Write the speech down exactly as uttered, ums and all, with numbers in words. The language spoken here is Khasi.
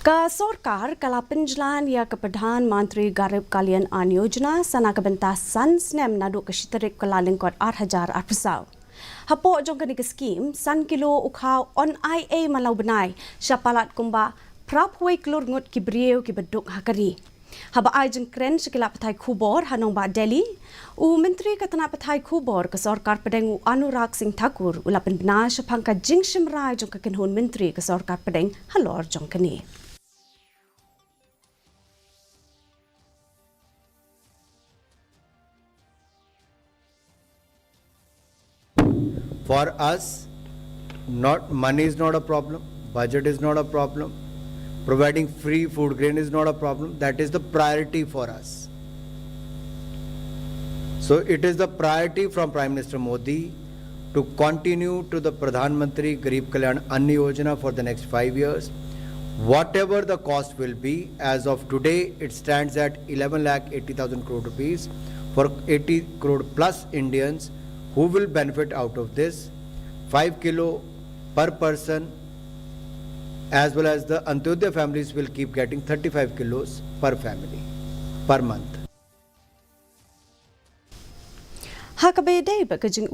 Ka sorkar ka la pynjlan ïa ka Pradhan Mantri Garib Kalyan Ann Yojana sa na ka bynta san snem naduh ka shi tarik Kyllalyngkot ar hajar arphew saw. Hapoh jong kane ka skim, san kilo u khaw yn ai ei man la u bnai sha palat kumba phra phew wei klur ngut ki briew kiba duk ha ka ri. Haba ai jingkren sha ki lad pathai khubor ha nongbah Delhi, u Myntri ka tnat pathai khubor ka sorkar pdeng, u Anurag Singh Thakur, u la pynbna shaphang ka jingshim rai jong ka kynhun myntri ka sorkar pdeng halor jong kane. For us, not, money is not a problem, budget is not a problem, providing free food grain is not a problem. That is the priority for us. So it is the priority from Prime Minister Modi to continue to the Pradhan Mantri Garib Kalyan Ann Yojana for the next five years. Whatever the cost will be, as of today, it stands at eleven lakh eighty thousand crore rupees for eighty crore plus Indians who will benefit out of this. Five kilo per person, as well as the Antyodaya families will keep getting thirty-five kilos per family, per month. Ha kaba ïadei bad ka jing